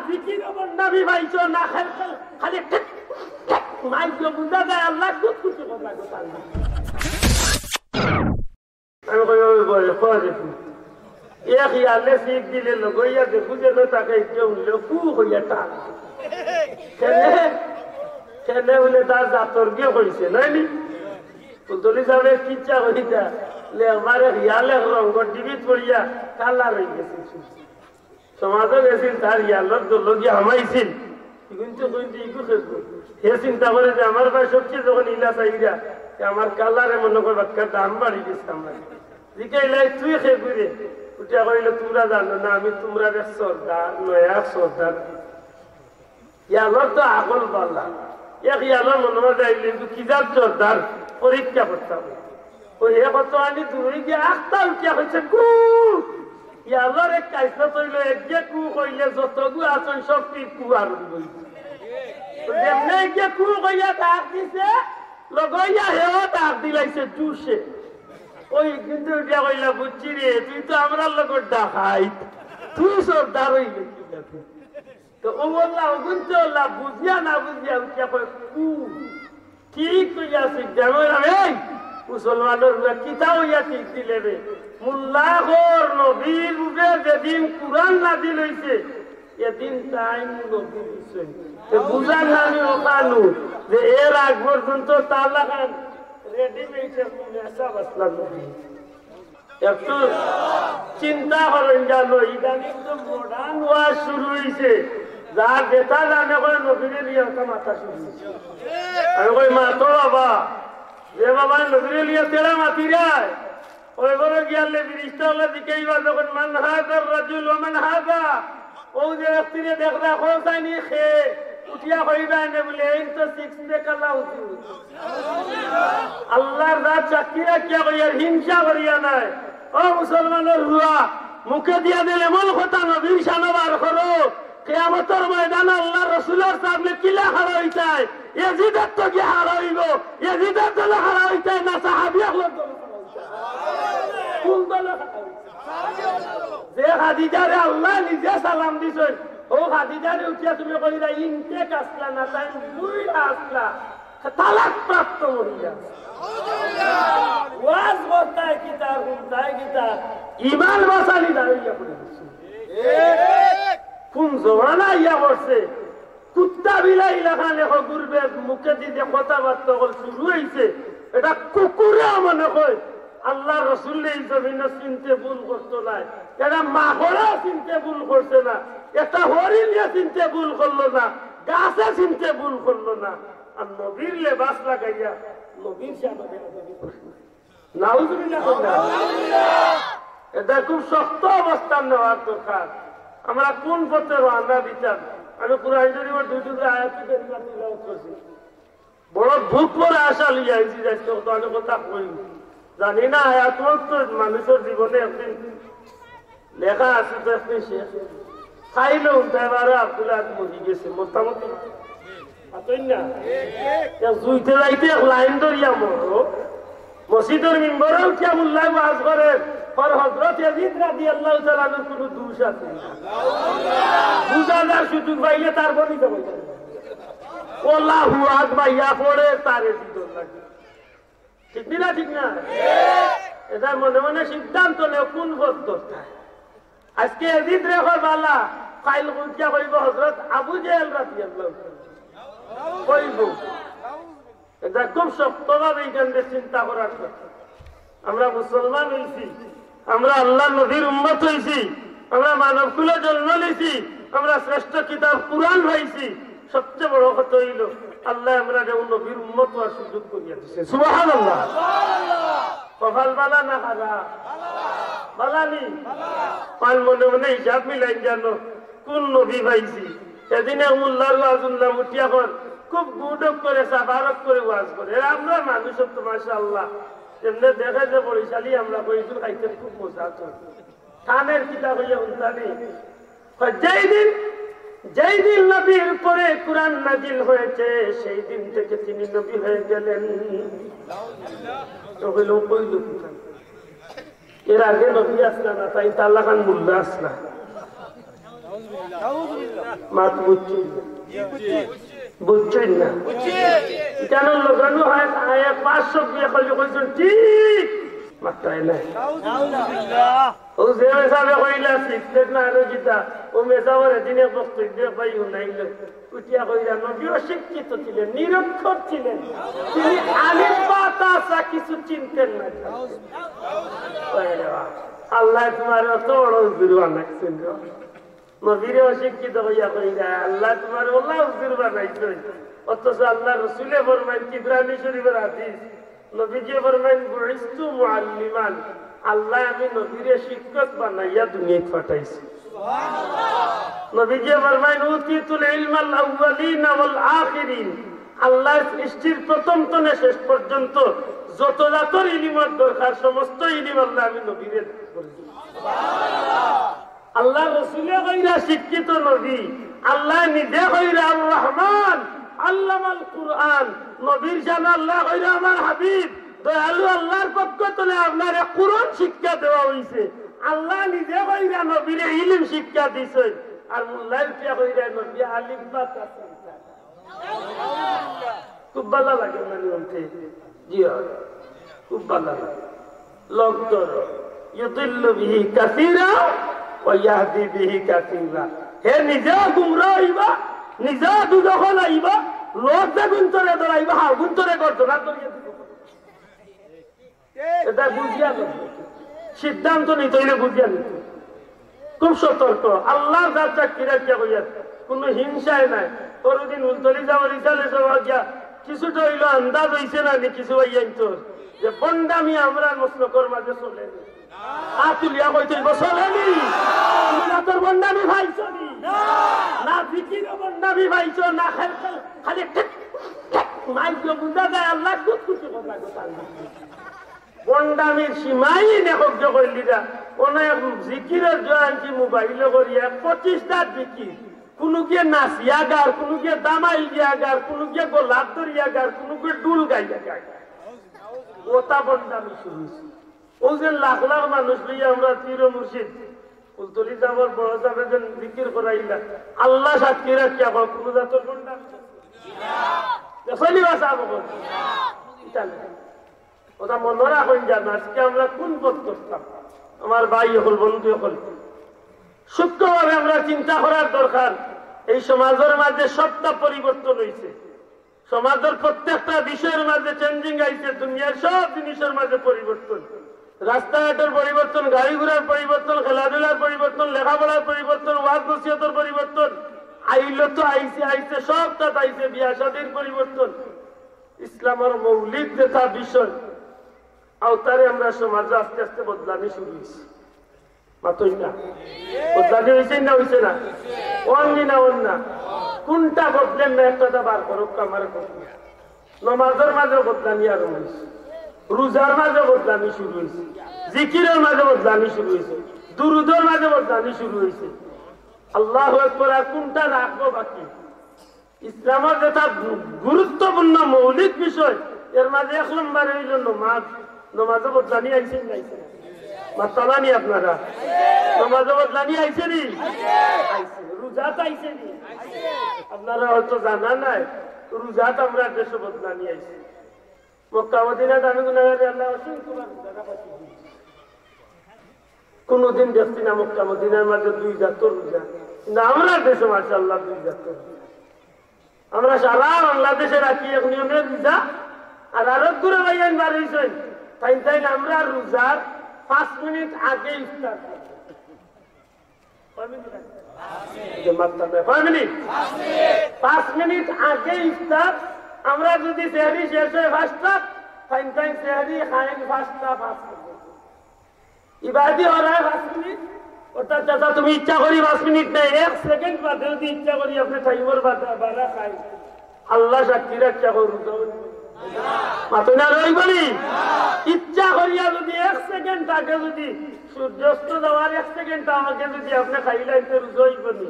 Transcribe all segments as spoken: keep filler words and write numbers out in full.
ফিকির বন্ডামি পাইছো না, খালি, খালি, খালি ঠিক, ঠিক, মাইক বুঝা যায়, আল্লাহ খুব খুশি কথা কথা। আমি কই, "ওই বলে, কই রে তুই?" এক ইয়ালে সিট দিলে লগইয়া যে বুঝে না তাকে কেউ নিল, কু হইয়া টান। কেনে? কেনে বলে তার জাতর গিয়ে কইছে, নাই নি? পুতলি সাহেবের কিচ্ছা কইতা, লে আমার এক ইয়ালে রঙ ডিবিত পড়িয়া কালা রয়ে গেছে। সমাজও গেছিল, তার ইয়ালর দল গিয়া হামাইছিল। কিন্তু কিন্তু ইগু খেলবো। হে চিন্তা করে যে আমার ভাই সবচেয়ে যখন ইলা চাইরা, যে আমার কালারে মনে করে বাক্কার দাম বাড়ি গেছে আমার। জিকাইলাই, "তুই খে ঘুরে?" উঠিয়া কইল, "তোমরা জানো না, আমি তোমরা এক সর্দার, নয়া সর্দার।" ইয়ালর তো আগল বালা। এক ইয়ালর মনে হয় যাইলে কিন্তু কি জাত সর্দার পরীক্ষা করতাম। ওই হে কত আনি দূরে গিয়া আখতা উঠিয়া কইছে, "কু!" ইয়ালর এক কাইসা তৈল, একগে কু কইলে যতগু আছইন সব টিপ কু আরম্ভ হইছে। তো যেমনে একগে কু কইয়া ডাক দিছে, লগইয়া হেও ডাক দিলাইছে জুসে। ওই কিন্তু উঠিয়া কইলা, "বুঝছি রে, তুই তো আমরার লগর ডাকাইত, তুই সর্দার হইলে কি যাবে?" তো ও বললা, ওগুন তো আল্লাহ বুঝিয়া না বুঝিয়া উঠিয়া কয়, "কু।" ঠিক কইয়া আছে, জানো না, এই মুসলমানর উপরে কিতা হইয়া ঠিক দিলে রে? মোল্লা ঘর নবীর উপরে যেদিন কুরআন নাজিল হইছে, এদিন তাই নবী হইছে। তো বুঝার নামে ওখানু যে এর আগ পর্যন্ত তার লাখান রেডিমেড মেসাব আসলাম নবী। একটু চিন্তা করইন জানো, ইদানিং তো মডার্ন ওয়াজ শুরু হইছে। যার যেটা জানে কয় নবীরে নিয়ে একটা মাথা শুরু হইছে। আমি কই, "মা তো বাবা, যে বাবা নবীরে নিয়ে তেরা মাতিরায়, ওই ঘরে গিয়ালে ফিরিস্তা হলে জিকাইবা যখন, 'মান হাজার রাজুল ওয়া মান হাজা?' ও যে ব্যক্তিরে দেখরা, কও চাইনি খে, উঠিয়া কইবা এনে বলে, 'এইন তো সিক্স প্যাক আলা হুজুর।'" আল্লাহর জাত সাক্ষী রাখিয়া কইয়ার, হিংসা করিয়া নায়। ও মুসলমানর ফুয়া, মুখে দিয়া দিল এমন কথা নবীর শানো বার করো, কিয়ামতর ময়দান আল্লাহর রসুলর সামনে কিলা খাড়া হইতায়? এজিদর তো গিয়া খাড়া হইব, এজিদর দলে খাড়া হইতায় না সাহাবী অকলর দলে খাড়া হইতায়? কোন দলে খাড়া হইতায়? যে খাদিজারে আল্লাহ নিজে সালাম দিছইন, ও খাদিজারে উঠিয়া তুমি কইরা ইনটেক আসলা না, তাই বুইড়া আসলা, তালাক প্রাপ্ত মহিলা। ওয়াজ করতায় কিতা, হুনতায় কিতা, ইমান বাঁচানি দাঁড়াইয়া পড়ে গেছে। কোন জমানা ইয়া করছে? কুত্তা বিলাই লাখান এখন ঘুরবে, মুখে দিতে কথাবার্তা অকল শুরু হইছে। এটা কুকুরে মনে কয় আল্লাহ রসুল এই জমিনে চিনতে ভুল করতো নাই, এটা মাকড়ে চিনতে ভুল করছে না, এটা হরিণে চিনতে ভুল করলো না, গাছে চিনতে ভুল করলো না। আর নবীর লেবাস লাগাইয়া নবীর সামনে বেয়াদবি করলো। নাউজুবিল্লাহ কইলা। এটা খুব শক্ত অবস্থান নেওয়ার দরকার। আমরা কোন পথে রওনা দিতাম? আমি কোরআন শরীফের দুই টুকরা আয়াতি কারিমা তিলাওয়াত করছি। বড় দুঃখ করে আশা লইয়া আইছি, যাইতে কত আমি কথা কই। জানি না, আয়াত তো মানুষের জীবনে একদিন লেখা আছে তো, একদিন শেষ। খাইলে উল্টায় বারো আব্দুল আহাদ মরি গেছে, মোটামুটি। পাতইন না? এক জুইতে যাইতে এক লাইন ধরিয়া মরো। মসজিদর মিম্বরে উঠিয়া মোল্লায় ওয়াজ করে, আর হযরত ইয়াজিদ রাদিয়াল্লাহু তাআলা আনহুর কোনো দোষ আছে না। বুঝা যার সুযোগ পাইলে তার বনি যাবে। ও আল্লাহু আকবার, ইয়া পড়ে তার এজিদর লাগে। ঠিক নি না? ঠিক না? এটা মনে মনে সিদ্ধান্ত নেও কোন পথ ধরতে। আজকে এজিদ রে কর বালা, কাইল উঠিয়া কইব হযরত আবু জেহেল রাদিয়াল্লাহু তাআলা। কইব। এটা খুব শক্তভাবে এখান থেকে চিন্তা করার কথা। আমরা মুসলমান হইছি, আমরা আল্লাহর নবীর উম্মত হইছি, আমরা মানব কুলে জন্ম নিছি, আমরা শ্রেষ্ঠ কিতাব কুরআন পাইছি। সবচেয়ে বড় কথা হইল, আল্লাহ আমরা যেমন নবীর উম্মত হওয়ার সুযোগ করিয়া দিছে। সুবহানাল্লাহ। কপাল বালা না খারাপ? বালা নি? পান মনে মনে হিসাব মিলাই জানো, কোন নবী পাইছি। সেদিনে মোল্লার ওয়াজ উল্লাহ উঠিয়া কর, খুব গুড করে, সাবারক করে ওয়াজ করে। এরা আমরা মানুষ তো মাশাআল্লাহ। এমনি দেখে যে বরিশালি আমরা কই, ইগুন খাইতে খুব মজা তো। কানের কিতা কইয়া উল্টা নেই। কয়, "যেই দিন, যেই দিন নবীর উপরে কোরআন নাজিল হয়েছে, সেই দিন থেকে তিনি নবী হয়ে গেলেন।" তো কইল, "কইল কোথায়? এর আগে নবী আসলা না, তাই তাল্লাখান মোল্লা আসলা।" মাত বুঝছইন না? বুঝছইন না? কেন লাগানো হয়? আয়া পাঁচশো বিয়া করলে কইছেন ঠিক, মাত্রায় নাই। ও যে মেসাবে কইলা সিক্রেট না আরো কিতা, ও মেসাবর এদিন এক বক্তব্য পাই হুনাইল। উঠিয়া কইরা, নবী অশিক্ষিত ছিলেন, নিরক্ষর ছিলেন, তিনি আলিফ বা তা ছা কিছু চিনতেন না। ওই রে বাবা, আল্লাহ তোমার অত বড় হুজুর বানাইছেন রে। নবীরে অশিক্ষিত কইয়া কইরা, আল্লাহ তোমার ওলা হুজুর বানাইছেন। অথচ আল্লাহ রসুলে ফরমাইন, তিবরানি শরীফের হাদিস, নবীজি ফরমাইন, "বুইস্তু মুআল্লিমান", আল্লাহ আমি নবীরে শিক্ষক বানাইয়া দুনিয়াত পাঠাইছি। নবীজি ফরমাইন, "উতিতুল ইলমাল আউয়ালিন ওয়াল আখিরিন", আল্লাহ সৃষ্টির প্রথম তনে শেষ পর্যন্ত যত জাতর ইলিমর দরকার, সমস্ত ইলিম আল্লাহ আমি নবীরে দান করেছি। আল্লাহ রসুলে কইরা শিক্ষিত নবী, আল্লাহ নিজে কইরা আর রহমান, আল্লামাল কুরআন, নবীর শান আল্লাহ কইরা আমার হাবিব, দয়ালু আল্লাহর পক্ষ তনে আপনারে কুরআন শিক্ষা দেওয়া হইছে। আল্লাহ নিজে কইরা নবীরে ইলিম শিক্ষা দিছেন। আর মোল্লায় উঠিয়া কইরা নবী আলিফ বা তা চিনতা। খুব ভালা লাগে মানে বলতে। জি হয়, খুব ভালা লাগে। লোক ধরো, ইউদিল্লু বিহি কাসীরা ওয়া ইয়াহদি বিহি কাসীরা। হে নিজেও গুমরা হইবা, নিজেও দুজখো যাইবা, লোক যে গুন্তরে ধরাইবা, হা গুন্তরে গর্দনা করিয়া দিবা। এটা বুঝিয়া লো, সিদ্ধান্ত নিতে হইলে বুঝিয়া নিতে। খুব সতর্ক, আল্লাহর জাত সাক্ষী রাখিয়া কইয়ার, কোনো হিংসায় নাই। পরদিন উলতলি যাওয়ার ইসালে সব গিয়া কিছুটা হইলো আন্দাজ হইছে না নি কিছু ভাই আনতো যে ভণ্ডামি আমরার মসলকর মাঝে চলে নি। আ তুলিয়া কইতে হইব, চলে নি? তুমি না তোর ভণ্ডামি পাইছো নি? না জিকিরও ভণ্ডামি পাইছো, না খালি, খালি ঠিক, ঠিক মাইক বুঝা যায়, আল্লাহ খুব খুশি কথা কথা। ভণ্ডামির সীমাই নেই, সহ্য করলি না। অনেক জিকিরের জোয়ান কি মোবাইলে করিয়া পঁচিশটা জিকির, কোনো গিয়ে নাচিয়া গার, কোনো গিয়ে দামাই গিয়া গার, কোনো গিয়ে গোলাপ ধরিয়া গার, কোনো গিয়ে ডুল গাইয়া গার। ওটা ভণ্ডামি শুরু হইছে। ও যে লাখ লাখ মানুষ লইয়া আমরা পীর ও মুর্শিদ ফুলতলি যাবার বড় যাবে যে জিকির করাইলা, আল্লাহ সাক্ষী রাখিয়া কও, কোনো জাতর ভণ্ডামি? দেখলি বা সাহেব, এটা না। ওটা মনে রাখুন যান, আজকে আমরা কোন পথ ধরতাম? আমার ভাই অকল, বন্ধু অকল, সূক্ষ্মভাবে আমরা চিন্তা করার দরকার। এই সমাজের মাঝে সবটা পরিবর্তন হইছে, সমাজের প্রত্যেকটা বিষয়ের মাঝে চেঞ্জিং আইছে, দুনিয়ার সব জিনিসের মাঝে পরিবর্তন, রাস্তাঘাটের পরিবর্তন, গাড়ি ঘোড়ার পরিবর্তন, খেলাধুলার পরিবর্তন, লেখাপড়ার পরিবর্তন, ওয়াজ নসিহতের পরিবর্তন। আইলো তো আইছে, আইছে, সবটাত আইছে, বিয়া শাদীর পরিবর্তন। ইসলামের মৌলিক যেটা বিষয়, আওতারে আমরা সমাজে আস্তে আস্তে বদলানি শুরু হইছে। মাতই না। বদলানি হইছে না হইছে না? অন্যি না অন্য? কোনটা বদলেন না একটা বার করুক আমার কথা। নমাজের মাঝে বদলানি আরম্ভ হইছে, রোজার মাঝে বদলানি শুরু হইছে, জিকিরের মাঝে বদলানি শুরু হইছে, দুরুদের মাঝে বদলানি শুরু হইছে। আল্লাহু আকবার, আর কোনটা রাখবো বাকি? ইসলামের যেটা গুরুত্বপূর্ণ মৌলিক বিষয়, এর মাঝে এক নম্বরে হইল নমাজ। নমাজে বদলানি আইছে না আইছে না? মাতইন না নি আপনারা? নমাজে বদলানি আইছে নি? আইছে। রোজাত আইছে নি? আপনারা হয়তো জানা নাই, রোজাত আমরা দেশে বদলানি আইছে। মক্কা মদিনাত আমি গুনাহগার, আল্লাহ অসংখ্য বার রোজা রাখছি। কোনোদিন দেখছি না মক্কা মদিনার মাঝে দুই জাতর রোজা, কিন্তু আমরা দেশে মাশাআল্লাহ দুই জাতর রোজা। আমরা সারা বাংলাদেশে রাখি এক নিয়মে রোজা, আর আরো দূরে ভাইয়ান বার হইছেন, তাইন তাইন আমরা রোজার পাঁচ মিনিট আগে ইফতার করি। কয় মিনিট আগে? এই যে মাত্রা দেয়, কয় মিনিট? পাঁচ মিনিট আগে ইফতার। আমরা যদি সেহরি শেষ হয় পাঁচটা, তাইন তাইন সেহরি খাইন পাঁচটা পাঁচ মিনিট। ইবাদি হরায় পাঁচ মিনিট, অর্থাৎ চাচা তুমি ইচ্ছা করি পাঁচ মিনিট নাই, এক সেকেন্ড বাদে যদি ইচ্ছা করি আপনি টাইমর বাধা বাড়া খাই, আল্লাহ সাক্ষী রাখিয়া কও রোজা হইব। মাতইন না রই বলি, ইচ্ছা করিয়া যদি এক সেকেন্ড আগে যদি সূর্যাস্ত যাওয়ার এক সেকেন্ড আগে যদি আপনি খাইলেন তো রোজা হইব নি?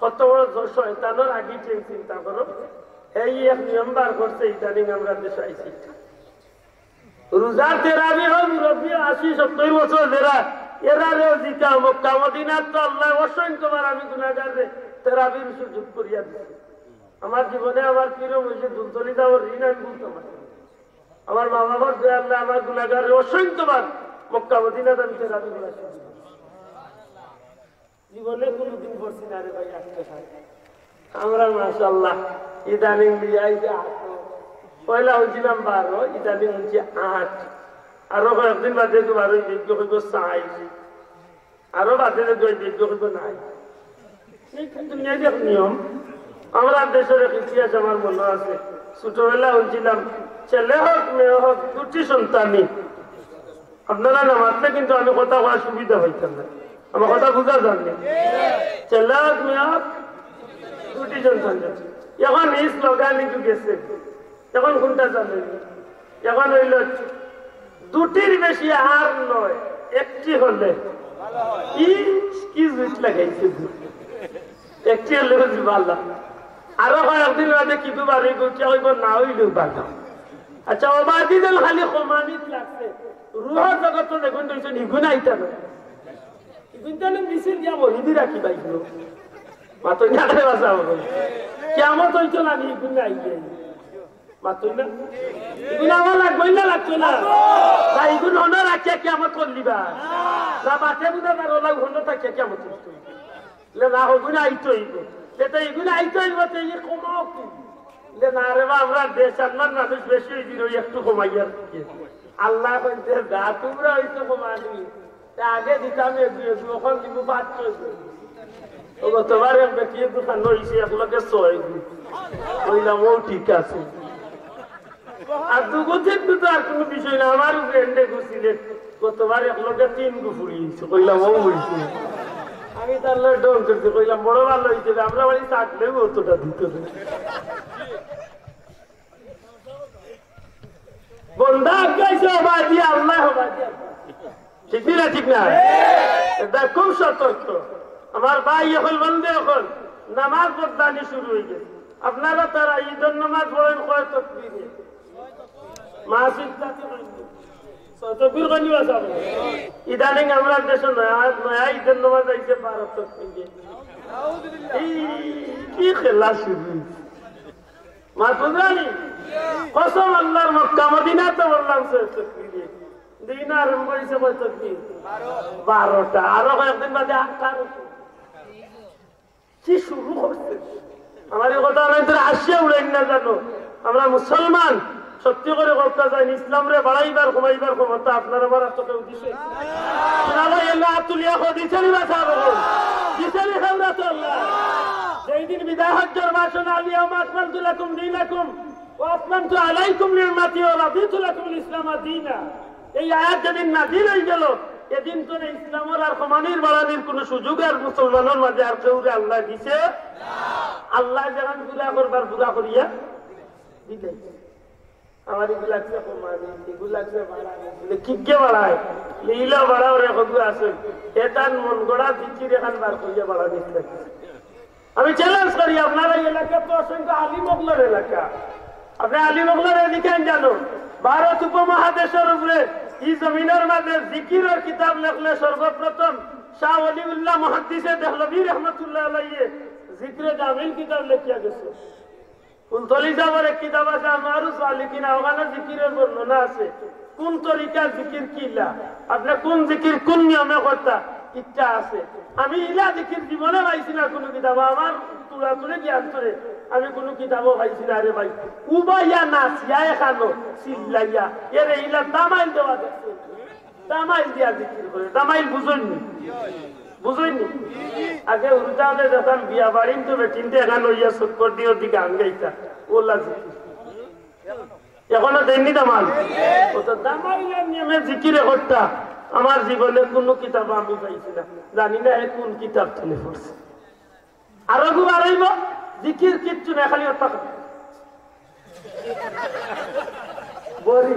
কত বড় জ-, শয়তানের আগে চিন্তা করো। এই এক নিয়ম বার করছে ইদানিং আমরা দেশে আইছি। রোজার তেরাবি হয় মুরব্বী আশি সত্তর বছর যারা এরারেও জিতা। মক্কা মদিনাত তো আল্লায় অসংখ্যবার আমি গুনাহগাররে তেরাবির সুযোগ করিয়া দিছি। আমার জীবনে আমার পীর মুর্শিদ ফুলতলি যাওয়ার ঋণ আমি ভুলতাম পারি না। আমার মা বাবার দোয়া, আল্লায় আমার গুনাহগাররে অসংখ্যবার মক্কা মদিনাত আমি তেরাবি পড়াইছি। জীবনে কোনোদিন পড়ছি না রে ভাই, আজকে খাই। আমরা মাশাআল্লাহ ইদানিং লিয়াই যে আট। পয়লা হুনছিলাম বারো, ইদানিং হুনছি আট। আরো কয়েকদিন বাদে তো বারো, যোগ্য হইব সাইজ। আরো বাদে যে দুই যোগ্য হইব নাই। এই দুনিয়ার এক নিয়ম। আমরা দেশের এক ইতিহাস আমার মনে আছে। ছোটবেলা হুনছিলাম, ছেলে হোক মেয়ে হোক দুটি সন্তানই। আপনারা না মাতলে কিন্তু আমি কথা কওয়ার সুবিধা পাইতাম না। আমার কথা বুঝা যার নি? ছেলে হোক মেয়ে হোক দুটি সন্তান। এখন এই স্লোগান একটু গেছে। এখন কোনটা চলে? এখন হইল দুটির বেশি আর নয়, একটি হলে। ই কি জুত লাগাইছে? একটি হলে বুঝি ভালো। আরো কয়েকদিন বাদে কিন্তু বাড়ি গুছিয়া হইব, না হইলেও ভালো। আচ্ছা, ওবাদি যেন খালি কমানিত লাগছে, রুহর জগত তো দেখুন, দেখছেন, ইগুন আইতা না। ইগুন তাহলে মিছিল দিয়া মরিদি রাখি বাইগুলো। মাতই না রে বাসা বলো। কিয়ামত হইতো না নি, ইগুন আইলে। মাতই না? ইগুন আমার লাগবই না, লাগতো না? না, ইগুন অন্য রাখিয়া কিয়ামত করলিবা? না, বাতে বুঝা তার ওলা অন্য থাকিয়া কিয়ামত করতো। লে না, হগুন আইতো হইব। লে তো ইগুন আইতো হইব, তো ই কমাও কি? লে না রে বা, আমরা দেশ আন্দার মানুষ বেশি হয়ে দিল, একটু কমাইয়া রাখি। আল্লাহ কইতে, "যা, তোমরা হইতো কমানি। তা আগে দিতাম এগু, এগু, এখন দিব পাঁচ ছয় গু।" ও গতবার এক বেটি দোকান হইছে, এক লগে ছয় গু। কইলাম, "ও ঠিক আছে।" আর দুগু তিন গু তো আর কোনো বিষয় না, আমার ফ্রেন্ডে গুছিলে। গতবার এক লগে তিন গু ফুড়ি হইছে, কইলাম, "ও হইছে।" আমি তার লগে ঢং করছি, কইলাম, "বড় ভালো হইছে রে, আমরা বাড়ি থাকলেও অতটা দিত না।" বন্দা আগাইছে হবা দিয়া, আল্লাহ হবা দিয়া। ঠিক না, ঠিক না? এটা খুব সতর্ক। আমার ভাই এখন, বন্ধু এখন, নামাজ বদলানি শুরু হয়ে গেছে। আপনারা তারা ঈদের নামাজ পড়েন কয় তকবীরে? মাসুদ জাতি কইন। ছয় তকবীর কইন নি বা সাব? ইদানিং আমরা দেশে নয়া, নয়া ঈদের নামাজ আইছে বারো তকবীরে। এই কি খেলা শুরু হইছে? মাসুদ জানি? কসম আল্লাহর, মক্কা মদিনা তো বললাম ছয় তকবীরে। দিন আরম্ভ হইছে কয় তকবীর? বারোটা। আরো কয়েকদিন বাদে আটটা। কি শুরু করছে? আমার এই কথা আমি তোরা আসিয়া উড়াই না জানো। আমরা মুসলমান, সত্যি করে কথা জানি, ইসলামরে বাড়াইবার কমাইবার ক্ষমতা আপনার আমার হাতে কেউ দিছে? শোনা ভাই, এলা হাত তুলিয়া কো দিছে নি বা সাব? দিছে নি? খেউরা তো আল্লাহ। যেই দিন বিদায় হজ্জর ভাষণ, "আল ইয়াউমা আকমালতু লাকুম দীনাকুম ওয়া আতমামতু আলাইকুম নি'মাতি ওয়া রাদিতু লাকুমুল ইসলামা দীনা।" এই আয়াত যেদিন নাজিল হয়ে গেল, এদিন তো ইসলামর আর কমানির বাড়ানির কোনো সুযোগ আর মুসলমানের মাঝে আর কেউরে আল্লাহ দিছে। আল্লাহ যেখান পুরা করবার পুরা করিয়া দিলে। আমার এগুলো লাগছে কমানি, এগুলো লাগছে বাড়ানি। বলে, "কি কে বাড়ায়?" বলে, "ইলা বাড়াও রে, কবু আছে।" এটার মন গড়া জিকির এখান বার করিয়া বাড়ানি লাগছে। আমি চ্যালেঞ্জ করি, আপনারা এই এলাকা তো অসংখ্য আলিম অকলর এলাকা। আপনি আলিম অকলর এদিকে জানো, ভারত উপমহাদেশের উপরে এই জমিনের মাঝে জিকিরের কিতাব লেখলে সর্বপ্রথম শাহ ওলিউল্লাহ মুহাদ্দিসে দেহলভী রহমতুল্লাহ আলাইহি জিকিরে জামিল কিতাব লেখিয়া গেছে। ফুলতলি সাবর এক কিতাব আছে, আনোয়ারুস সালিকিন, ওখানে জিকিরের বর্ণনা আছে। কোন তরিকার জিকির কিলা, আপনি কোন জিকির কোন নিয়মে করতা, ইটা আছে। আমি ইলা জিকির জীবনে পাইছি না কোনো কিতাব, আমার তুড়া তুড়ে জ্ঞান তুড়ে আমি কোনো কিতাবও পাইছি না রে ভাই। উবাইয়া নাচিয়া এখানো চিল্লাইয়া, এরে ইলা দামাইল দেওয়া দেখছে। দামাইল দিয়া জিকির করে, দামাইল বুঝইন নি? বুঝইন নি? আগে উল্টা হলে যখন বিয়া বাড়িন তো বেটিনতে এখান হইয়া চক্কর দিয়ে ওদিকে গান গাইতা, ওলা জিকির। এখনো দেননি দামাইল? ও তো দামাইলের নিয়মে জিকির করতা। আমার জীবনে কোনো কিতাব আমি পাইছি না, জানি না এ কোন কিতাব তুলে পড়ছে। আরো গু বাড়াইব, জিকির কিচ্ছু নাই, খালি অর্থ। বড়ি।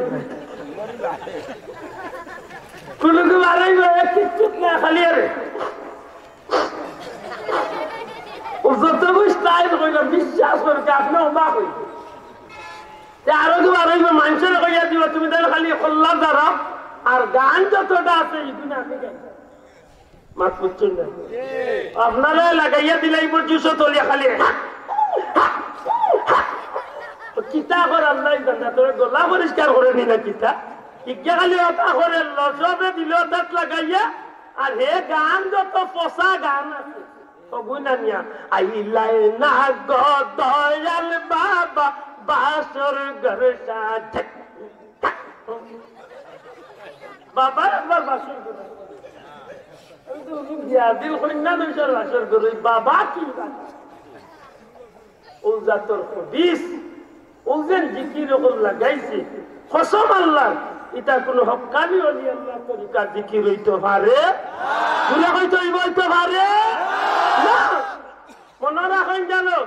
কোনো গু বাড়াইব, এ কিচ্ছু না, খালি আরে। ও যত গু স্টাইল কইল, বিশ্বাস করতে আপনি অবাক হইব। যে আরো গু বাড়াইব, মানুষের কইয়া দিব, "তুমি তাহলে খালি কল্লা ধরো, আর গান যতটা আছে, এই দিন আমি গাই।" মাত বুঝছইন না? আপনারা লাগাইয়া দিলাই, ইবর জুসো তলিয়া খালি। তো কিতা কর আল্লাহ জানে, তোর গলা পরিষ্কার করে নি না কিতা? ইজ্ঞা খালি ওটা করে লজবে দিল দাঁত লাগাইয়া, আর হে গান যত ফসা গান আছে, ওগুন আনিয়া, আইলায় না গো দয়াল বাবা, বাসর ঘর সাজাই। বাবা, একবার বাসর ঘর। আমি তো উনি বিয়া দিল কইন না, নইসার বাসর ঘর, ওই বাবা কি বাবা? ও জাতর খবিস, ও যেন জিকির অকল লাগাইছে, কসম আল্লাহ, ইটা কোনো হক্কানি অলি আল্লাহর তরিকার জিকির অইতো পারে? জুরে কইতো অইবো, অইতো পারে? না। মনো রাখইন জানো,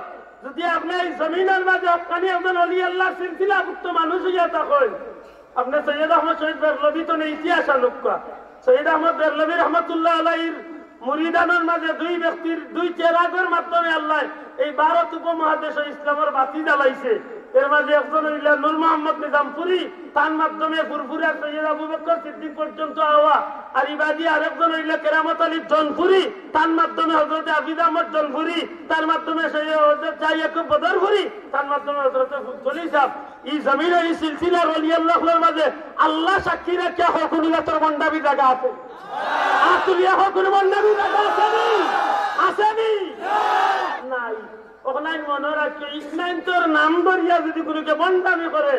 যদি আপনে এই জমিনর মাঝে হক্কানি একজন অলি আল্লাহর সিলসিলাভুক্ত মানুষ অইয়া থাকইন, আপনে সৈয়দ আহমদ শহীদ বেরলভী তো নে ইতিহাস আনুক্কা। সৈয়দ আহমদ বেরলভী রহমতুল্লাহ আলাইহির মুরিদানর মাঝে দুই ব্যক্তির দুই চেরাগর মাধ্যমে আল্লাহ এই ভারত উপমহাদেশো ইসলামর বাতি জ্বালাইছে। এর মাঝে একজন অইলা নূর মোহাম্মদ নিজামপুরী, তার মাধ্যমে ফুরফুরার সৈয়দ আবু বকর সিদ্দিক পর্যন্ত আওয়া, আর ইবাদি আরেকজন অইলা কেরামত আলী জনপুরী, তার মাধ্যমে হযরত হাফিজ আহমদ জনপুরী, তার মাধ্যমে সৈয়দ হযরত শাহ ইয়াকুব বদরপুরী, তার মাধ্যমে হযরত ফুলতলি সাহেব। ই জমিনো ই সিলসিলার অলি আল্লাহর মাঝে আল্লাহ সাক্ষী রাখিয়া কও কুনু জাতর ভন্ডামি জাগা আছে? আর তুলিয়া কও কুনু ভন্ডামি জাগা আছে নি? আছে নি? নাই। অখান মনো রাখিও, ইসলাম তোর নাম ধরিয়া যদি কুনুকে ভন্ডামি করে,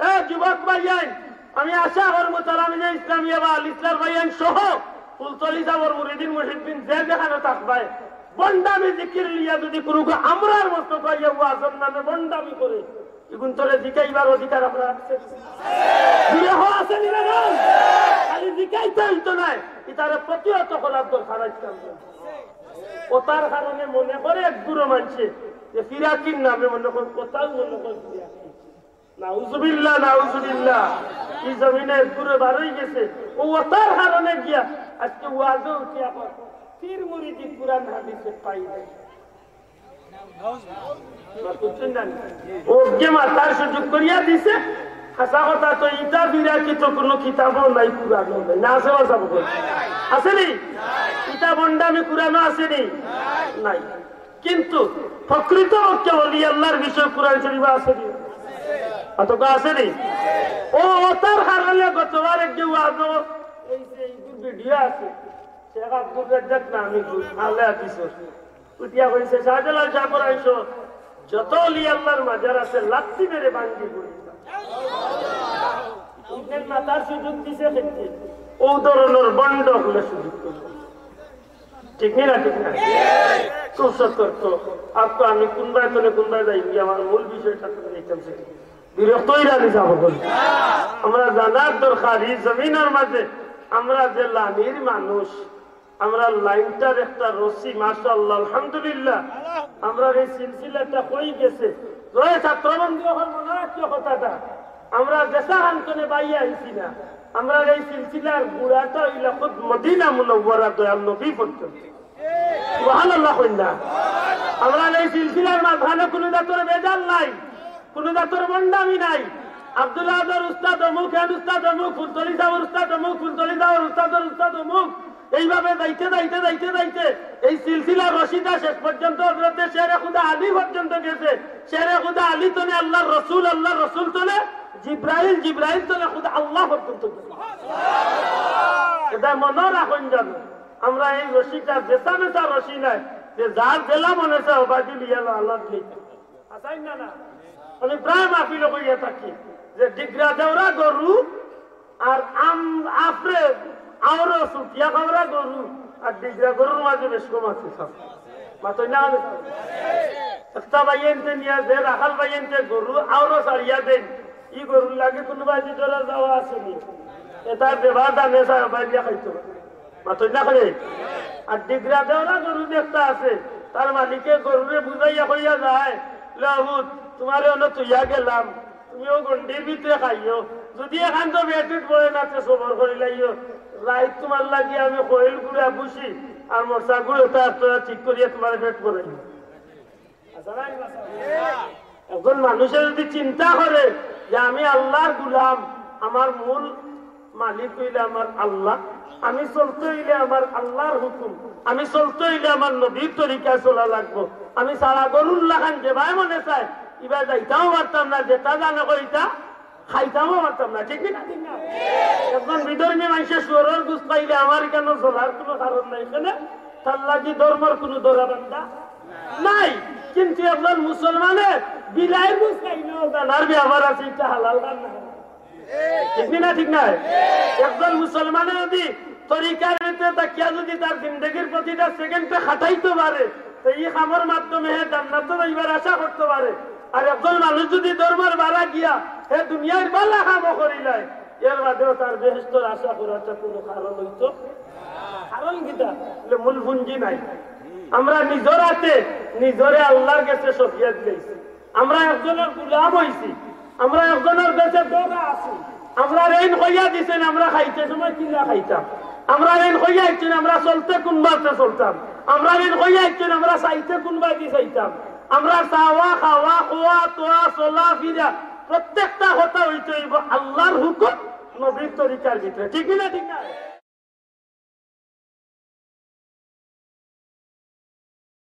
এ যুবক ভাইয়াইন, আমি আশা করমু তারা মিলে ইসলামিয়া বা আল ইসলাম ভাইয়াইন সহ ফুলতলি সাহেবর মুরিদিন মুহিদ্দিন যে যেখানো থাকবায়, ভন্ডামি জিকির লিয়া যদি কুনুকে আমরার মতো পাইয়া ওয়াজর নামে ভন্ডামি করে, ইগুন তোরে জিকাইবার অধিকার আমরা রাখছে। জুরে কও আছে নি রে ভাই? খালি জিকাইতে অইতো নায়, ইতারে প্রতিহত করার দরকার আজকাল। ওটার কারণে মনে করে এক গুরু মানছে যে ফিরাকির নামে মনে করে কোথাও মনে করে ফিরাকি। নাউজুবিল্লাহ, নাউজুবিল্লাহ। ই জমিনো এক গুরু বারই গেছে। ও ওটার কারণে গিয়া আজকে ওয়াজো উঠি এখন পীর মুরিদি কুরআন হাদিসে পাই নাই। বুঝছইন না? ও যে মাতার সুযোগ করিয়া দিছে, হাছা কথা তো ইটা ফিরাকি তো কুনু কিতাবো নাই, কুরআনো নাই। না আছে, আছে নি? ইটা ভন্ডামি কুরআনো আছে নি? নাই। কিন্তু প্রকৃত পক্ষে অলি আল্লাহর বিষয় কুরআন শরীফো আছে নি? অথবা আছে নি? ও, ওটার কারণে গতবার এক যে ওয়াজো, এই যে এই ভিডিও আছে, শেখ আব্দুর রাজ্জাক নামি গুরু, আলে হাদিসর। উঠিয়া কইছে, "শাহজালাল শাহ কুরাইশো, যত অলি আল্লাহর মাজার আছে, লাত্তি মেরে ভাঙ্গি পড়ি।" ইবনে মাতার সুযোগ দিছে কিন্তু, ও ধরনের ভন্ড অকলে সুযোগ করছে। ঠিক নি না? ঠিক না? খুব সতর্ক। আর তো আমি কোনবায় তনে কোনবায় যাই, আমার মূল বিষয়টা তো দেখতাম সেটা। বিরক্ত অইরা নি যাবো বলে। আমরা জানার দরকার, ই জমিনর মাঝে আমরা যে লাইনর মানুষ, আমরা লাইনটার একটা রশি, মাশাআল্লাহ, আলহামদুলিল্লাহ, আমরা এই সিলসিলাটা কই গেছে। জয় ছাত্রবন্ধু, এখন মনে রাখিও কথাটা, আমরা দেশা হান্তনে বাইয়া আইছি না, আমরা এই সিলসিলার গুড়াটা অইলা খুদ মদিনা মুনাওয়ারা দয়াল নবী পর্যন্ত। সুবহানাল্লাহ কইন না। আমরা এই সিলসিলার মাঝখানো কুনু জাতর ভেজাল নাই, কুনু জাতর ভন্ডামি নাই। আব্দুল আহাদর উস্তাদ অমুক, হেন উস্তাদ অমুক, ফুলতলি সাহেবর উস্তাদ অমুক, ফুলতলি সাহেবর উস্তাদর উস্তাদ অমুক। এইভাবে যাইতে যাইতে যাইতে যাইতে এই সিলসিলার রশিটা শেষ পর্যন্ত হযরতে শেরে খুদা আলী পর্যন্ত গেছে। শেরে খুদা আলী তনে আল্লাহর রসুল, আল্লাহর রসুল তনে জিব্রাইল, জিব্রাইল তনে খুদা আল্লাহ পর্যন্ত গেছে। এটা মনে রাখইন জানো। আমরা এই রশিটা বেচা বেচা রশি নাই, যে যার জেলা মনে চায় ওবায়দি লিয়া লো, আল্লাহ দিলে। আসাইন না না? আমি প্রায় মাহফিলো কইয়া থাকি যে ডিগরা দেওরা গরু আর আম, আফরে আওরো সুটিয়া খাওরা গরু আর ডিগরা গরুর মাঝে বেশ কম আছে সব। মাতইন না কেনে? একটা ভাইয়াইন্তে নিয়া যে রাখাল ভাইয়াইন্তে গরু আওরো ছাড়িয়া দেন, ই গরুর লাগি কুনু বাজি ধরা যাওয়া আছে নি? এটা দেবা দানে চায় বাইরিয়া খাইতো। মাতইন না কেনে? আর ডিগরা দেওরা গরু দেখতা আছে, তার মালিকে গরুরে বুঝাইয়া কইয়া যায়, "লে আবুদ, তুমারে অনো তুইয়া গেলাম, তুমিও গন্ডির ভিতরে খাইও, যদি এখান তো পেট উঠ পড়ে না, তে সবর করি লাইও, রাইত তুমার লাগি আমি খইল গুড়া বুসি আর মরচা গুড়া ওটা আপনারা ঠিক করিয়া তুমারে পেট ভরাইও।" একজন মানুষে যদি চিন্তা করে যে আমি আল্লাহর গুলাম, আমার মূল মালিক অইলা আমার আল্লাহ, আমি চলতে অইলে আমার আল্লাহর হুকুম, আমি চলতে অইলে আমার নবীর তরিকা চলা লাগবো। আমি সারা গরুর লাখান যেবায় মনে চায়, ইবায় যাইতামও পারতাম না, যেটা জানে কইতা খাইতামও পারতাম না, ঠিক না? ঠিক না? একজন বিধর্মী মানষে শুয়োরর গুস্ত খাইলে আমার ইখানো চলার কুনু কারণ নাই, কেনে? তার লাগি ধর্মর কুনু ধরা বান্ধা নাই। কিন্তু একজন মুসলমানে বিলাইর গুস্ত খাইলেও জানার ব্যাপার আছে, ইটা হালাল খান না। ঠিক না? ঠিক না? একজন মুসলমানে যদি তরিকার ভিতরে থাকিয়া যদি তার জিন্দেগির প্রতিটা সেকেন্ডে খাটাইতো পারে, তো ই কামর মাধ্যমে হে জান্নাতো যাইবার আশা করতো পারে। আর একজন মানুষ যদি ধর্মর বারা গিয়া হে দুনিয়ার বালা কামও করিলায়, এর বাদেও তার বেহেশতর আশা করাটা কুনু কারণ অইতো? কারণ কিতা? বলে, মূল পুঞ্জি নাই। আমরা নিজর আতে নিজরে আল্লাহর গেছে সপিয়া দিলাইছি। আমরা একজনর গুলাম অইছি, আমরা একজনর গেছে ধরা আছি। আমরারে এইন কইয়া দিছইন, আমরা খাইতে সময় কিলা খাইতাম, আমরারে এইন কইয়া দিছইন, আমরা চলতে কুনবাতে চলতাম, আমরারে এইন কইয়া দিছইন, আমরা চাইতে কুনবাদি চাইতাম। আমরা চাওয়া, খাওয়া, খোয়া, তোয়া, চলা, ফিরা, প্রত্যেকটা কথা অইতো অইবো আল্লাহর হুকুম, নবীর তরিকার ভিতরে। ঠিক না? ঠিক না?